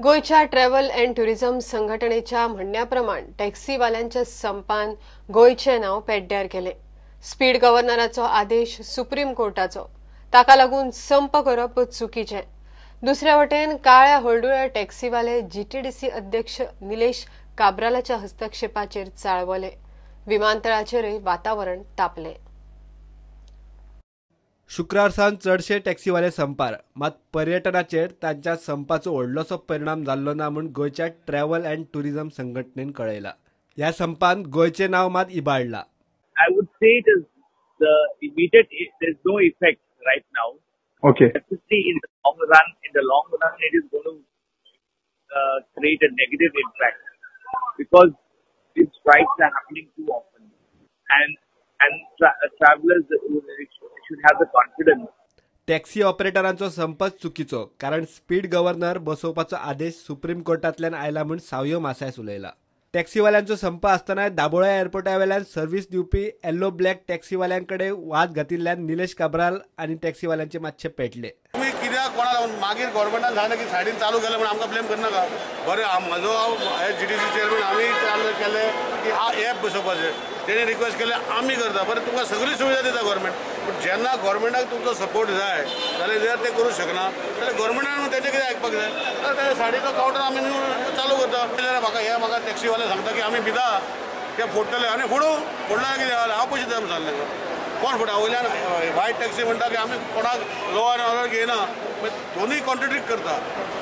गोंयच्या travel and tourism संघटनेच्या म्हणण्या प्रमाण टॅक्सीवाल्यांच्या संपान गोंयचें नांव पेड्ड्यार केलें. स्पीड गव्हर्नराचो आदेश सुप्रीम कोर्टाचो, ताका लागून संप करप चुकीचें. दुसऱ्या वटेन काळ्या हळडुळ्या टॅक्सीवाले जीटीडीसी अध्यक्ष निलेश काब्रालाच्या हस्तक्षेपाचेर चाळवले. विमानतळाचेरय वातावरण तापलें. शुक्रार सावन चडशे टॅक्सीवाले संपार, मात पर्यटनाचेर तांच्या संपाचो व्हडलोसो परिणाम जाल्लो ना म्हूण गोंयच्या ट्रॅव्हल अँड टुरिझम संघटनेन कळयला. ह्या संपान गोंयचें नांव मात इबाडला. I would say it is the immediate, there is no effect right now. Okay. Definitely in the long run, it is going to create a negative impact because these strikes are happening too often, and travelers should have the confidence. Taxi ऑपरेटरांचो संपच चुकीचो, कारण speed governor बसोवपाचो आदेश supreme कोर्टांतल्यान आयला म्हूण सावयो मासायस उलयला. टॅक्सीवाल्यांचो संप आसतना दाबोळा एअरपोर्टा वेल्यान service दिवपी येल्लो black टॅक्सीवाल्यांकडे वाद घातिल्ल्यान निलेश काब्राल आनी टॅक्सीवाल्यांचे मातशे पेटले. तुमी कित्याक कोणा लागून मागीर गव्हर्मेंटान सांगलें की सायडीन चालू केलें म्हूण आमकां ब्लेम करनाका. बरें, म्हजो जीटीसी चेअरमॅन आमी चालू केलें की एप बसोवपाचें, तेणी रिक्वेस्ट केलें आमी करता. बरें, तुमकां सगळी सुविधा दिता गव्हर्मेंट, पूण जेन्ना गव्हर्मेंटाक तुमचो सपोर्ट जाय जाल्यार जर ते करूंक शकना जाल्यार गव्हर्मेंटान तेंचें कितें आयकपाक जाय. जाल्यार सायडीचो कावंटर आमी चालू करता. जाल्यार म्हाका हे म्हाका टॅक्सीवाले सांगता की आमी भिता ते फोडटले आनी फोडूं फोडले कितें जालें हांव पयशे दिता म्हूण सांगलें. कोण फोडटा वयल्यान वायट टॅक्सी म्हणटा की आमी कोणाक लॉ एन्ड ऑर्डर घेयना, दोनूय कॉन्ट्रडिक्ट करता.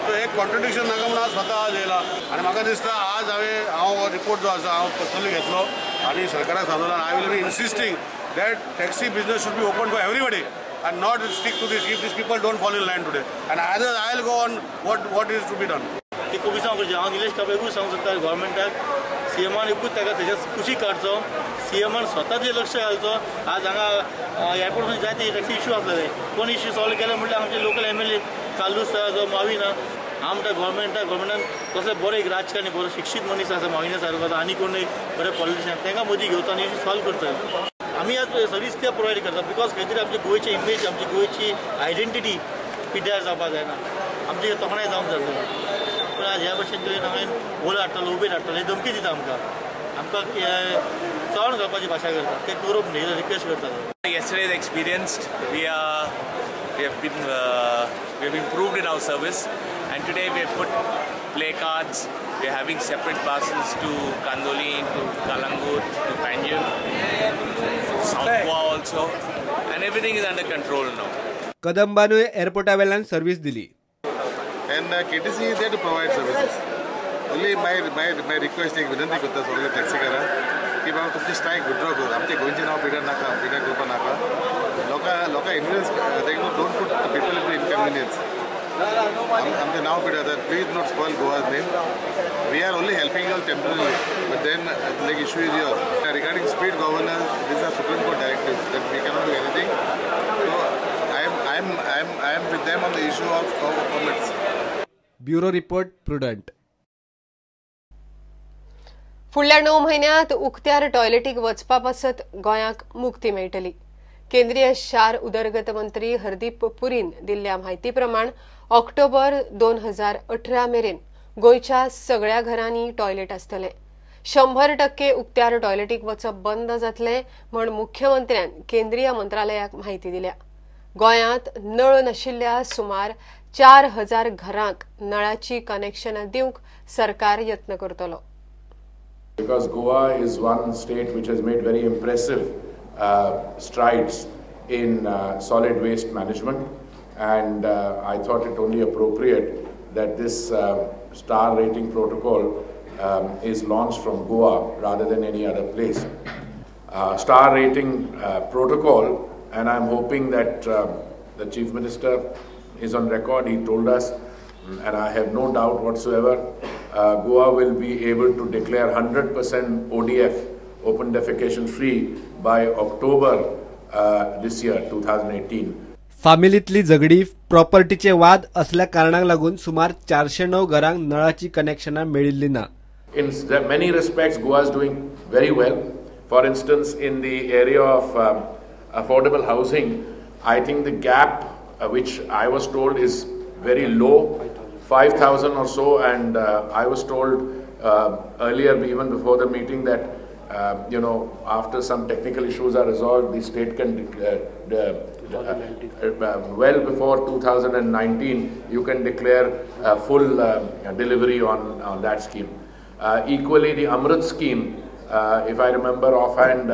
सो एक कॉन्ट्रडिक्शन नाका म्हूण हांव स्वता आज येयला आनी म्हाका दिसता आज हांवें हो रिपोर्ट जो आसा हांव पर्सनली घेतलो आनी सरकाराक सांगलो. I will be insisting that taxi business should be open for everybody and not stick to this if these people don't fall in line today. And either I'll go on what is to be done. ती कोमिसांव करचें. हांव निलेश काब्राकूय सांगूंक सोदता, गव्हर्मेंटाक सीएमान एकूच ताका थंयच्यान कुशीक काडचो, सीएमान स्वता तेजेर लक्ष घालचो. आज हांगा एअरपोर्ट जायते टॅक्सी इश्यू आसलेले, कोण इश्यू सॉल्व केले म्हटल्यार आमचे लोकल एमएलए कार्लूस जो माविना. हांव म्हणटा गव्हर्मेंटान कसले बरो एक राजकारणी, बरो शिक्षीत मनीस आसा माविना सारको, आनी कोणूय बरे पॉलिटिशियन तांकां मदीं घेवचो आनी इश्यू सॉल्व करचो. आमी आज सर्वीस कित्याक प्रोवायड करता because खंय तरी आमची गोंयची इमेज, आमची गोंयची आयडेंटिटी पिड्ड्यार जावपाक जायना, आमची तोखणाय जावंक जाता. पूण आज ह्या भशेन तुवें हांवें ओला हाडटलो, उबेर हाडटलो, हे धमकी दिता आमकां, आमकां चवण घालपाची भाशा करता. तें करप न्ही, रिक्वेस्ट करता. Yesterday's experienced, we have improved in our service, and today we have put play cards. We are having separate buses to Candolim, to Calangute, to Panjim, South Goa also, and everything is under control now. कदंबानूय एअरपोर्टा वेल्यान service दिली. And KTC is there to provide services. Only my request, एक विनंती करता सगळे टॅक्सीकारांक की बाबा तुमची strike withdraw कर, आमचे गोंयचें नांव पिड्यार नाका, पिड्यार करपा नाका. लोकां influence, don't put the people in inconvenience. आमचें नांव पिड्यार जाता. Please not spoil Goa's name. We are only helping you all temporarily, but then like issue is yours. Regarding speed governor, these are Supreme Court directives that we cannot do anything. So I am with them on the issue of permits. Bureau report, Prudent. फुडल्या 9 म्हयन्यांत उक्त्यार टॉयलेटीक वचपा पासत गोंयाक मुक्ती मेळटली. केंद्रीय शार उदरगत मंत्री हरदीप पुरीन दिल्ल्या म्हायती प्रमाण ऑक्टोबर 2018 मेरेन गोंयच्या सगळ्या घरांनी टॉयलेट आसतले. 100% उक्त्यार टॉयलेटीक वचप बंद जातलें म्हूण मुख्यमंत्र्यान केंद्रीय मंत्रालयाक म्हायती दिल्या. गोंयांत नळ नाशिल्ल्या सुमार 4000 घरांक नळाची कनेक्शनां दिवंक सरकार यत्न करतलो. Because Goa is one state which has made very impressive strides in solid waste management, and I thought it only appropriate that this star rating protocol is launched from Goa rather than any other place. Star rating protocol, and I'm hoping that the Chief Minister is on record. He told us, and I have no doubt whatsoever, Goa will be able to declare 100% ODF, open defecation free, by October this year, 2018. फामिलीतली झगडी, प्रॉपर्टीचे वाद असल्या कारणांक लागून सुमार 409 घरांक नळाची कनेक्शनां मेळिल्ली ना. In many respects, Goa is doing very well. For instance, in the area of affordable housing, I think the gap, which I was told is very low, 5,000 or so, and I was told earlier, even before the meeting, that after some technical issues are resolved, the state can well before 2019 you can declare full delivery on that scheme. Equally, the Amrut scheme, if I remember offhand,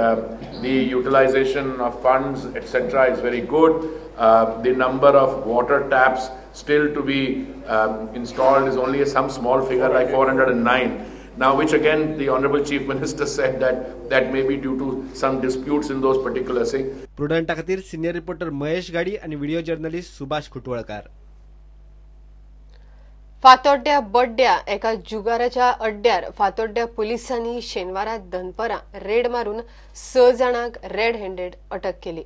the utilization of funds, etc., is very good. The number of water taps still to be installed is only some small figure like 409. Now, which again the Honorable Chief Minister said that may be due to some disputes in those particular things. प्रुडंटा खातीर senior reporter Mahesh गाडी आणि video journalist Subhash खुटवळकार. फातोड्ड्या बड्ड्या एका जुगाराच्या अड्ड्यार फातोड्ड्या पुलिसांनी शेनवारा दनपरां red मारून 6 जाणांक red handed अटक केली.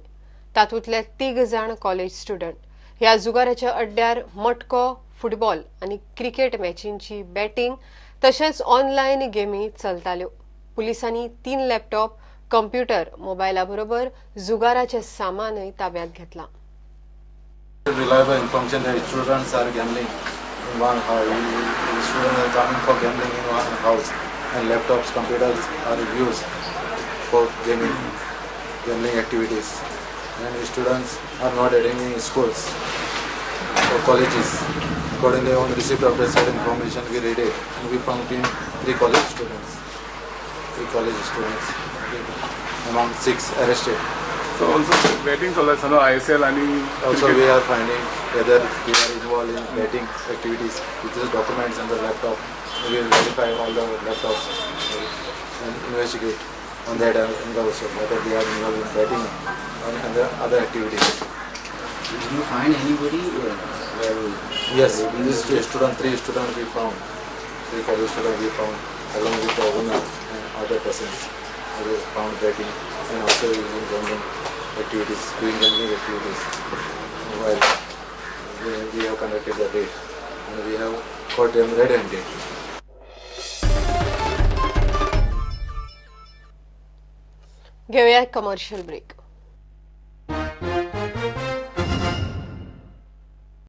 तातूंतले 3 जाण कॉलेज स्टुडंट. ह्या जुगाराच्या अड्ड्यार मटको, फुटबॉल आनी क्रिकेट मॅचींची बॅटींग तशेंच ऑनलायन गेमी चलताल्यो. पुलिसांनी 3 लॅपटॉप, कंप्युटर, मोबायला बरोबर जुगाराचें सामानय ताब्यांत घेतलां. Reliable information that students are gambling in one house. Students are coming for gambling in one house, and laptops, computers are used for gaming, gambling activities. And students are not attending schools or colleges. Accordingly, on receipt of the said information, we raided and we found in 3 college students. 3 college students among 6 arrested. So also betting also, ISL and also we are finding whether we are involved in betting activities with the documents and the laptop. We will verify all the laptops and investigate on that and also whether they are involved in betting and the other activities. Did you find anybody? Yes, this student, 3 students we found, 3 college students we found along with the owner and other persons. We found betting and also using gambling activities, doing gambling activities. While we have conducted the raid and we have caught them red-handed. घेऊया commercial break.